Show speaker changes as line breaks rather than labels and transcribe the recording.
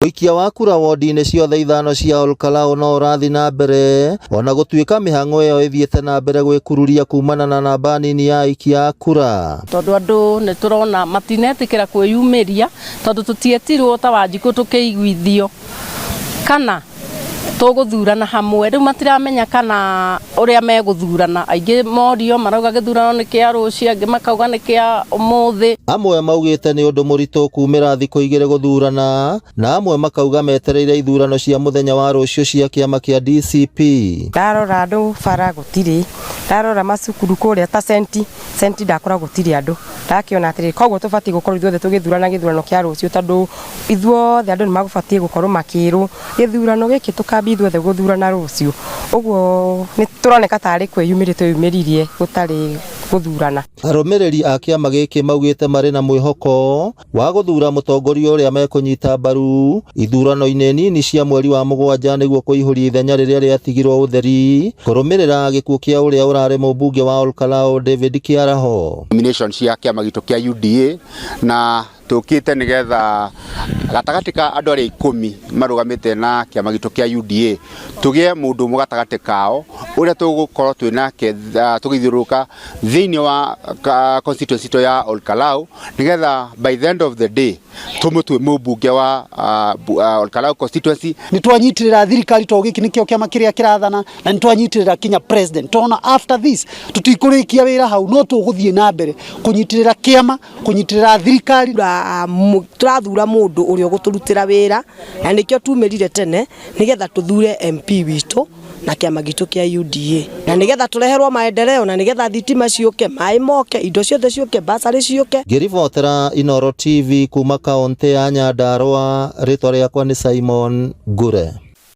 Ũikia wa kura wondi-inĩ ciothe ithano cia Olkalau no ũrathiĩ na mbere ona gũtuĩka mĩhang'o ĩyo ĩthiĩte na mbere gwĩkururia kumana na namba nini ya aikia a kura.
Tondũ andũ nĩ tũrona matinetĩkĩra kwĩyumĩria tondũ tũtietirwo ta Wanjikũ tũkĩiguithio kana tũgũthurana hamwe. Rĩu matiramenya kana ũrĩa megũthurana. Aingĩ morio marauga gĩthurano nĩ kĩa rũciũ, angĩ makauga nĩ kĩa ũmũthĩ.
Amwe maugĩte nĩ ũndũ mũritũ kumĩra thikũ igĩrĩ gũthurana na amwe makauga metereire ithurano cia mũthenya wa rũciũ cia kĩama kĩa DCP.
Ndarora andũ bara gũtirĩ, ndarora macukuru kũrĩa ta centi, centi ndakora gũtirĩ andũ, ndakĩona atĩrĩrĩ, koguo tũbatiĩ gũkorwo ithuothe tũgĩthurana gĩthurano kĩa rũciũ tondũ ithuothe andũ nĩ magũbatiĩ gũkorwo makĩrwo gĩthurano gĩkĩ tũkambia ithuothe gũthurana rũciũ, ũguo nĩ tũroneka tarĩ kwĩyumĩria tweyumĩririe gũtarĩ gũthurana.
Arũmĩrĩri a kĩama gĩkĩ maugĩte marĩ na mwĩhoko wa gũthuura mũtongoria ũrĩa mekũnyita mbaru ithurano-inĩ nini cia mweri wa mũgwanja nĩguo kũihũria ithenya rĩrĩa rĩatigirwo ũtheri kũrũmĩrĩra gĩkuũ kĩa ũrĩa ũrarĩ mũmbunge wa Olkalau David Kĩaraho.
Nomination cia kĩama gitũ kĩa UDA na tũkĩte nĩgetha gatagatĩ ka andũ arĩa ikũmi marũgamĩte na kĩama gitũ kĩa UDA tũgĩe mũndũ ũmwe gatagatĩ kao ũrĩa tũgũkorwo twĩ nake tũgĩthiũrũrũka thĩinĩ wa constituency itũ ya Olkalau nĩgetha by the end of the day tũmũtue mũmbunge wa Olkalau constituency.
Nĩ twanyitirĩra thirikari tondũ gĩkĩ nĩkĩo kĩama kĩrĩa kĩrathana na nĩ twanyitirĩra kinya president. Tona after this tũtikũrĩkia wĩra hau no tũgũthiĩ na mbere kũnyitĩrĩra kĩama kũnyitĩrĩra thirikari.
Tũrathura mũndũ ũrĩa ũgũtũrutĩra wĩra na nĩkĩo tumĩrire tene nĩgetha tũthure MP witũ na kĩama gitũ kĩa UDA na nĩgetha tũreherwo maendeleo na nĩgetha thitima ciũke, maĩ moke, indo ciothe ciũke, basarĩ ciũke.
Ngĩribotera Inooro TV kuma kaũntĩ ya Nyandarũa, rĩtwa rĩakwa nĩ Simon Ngure.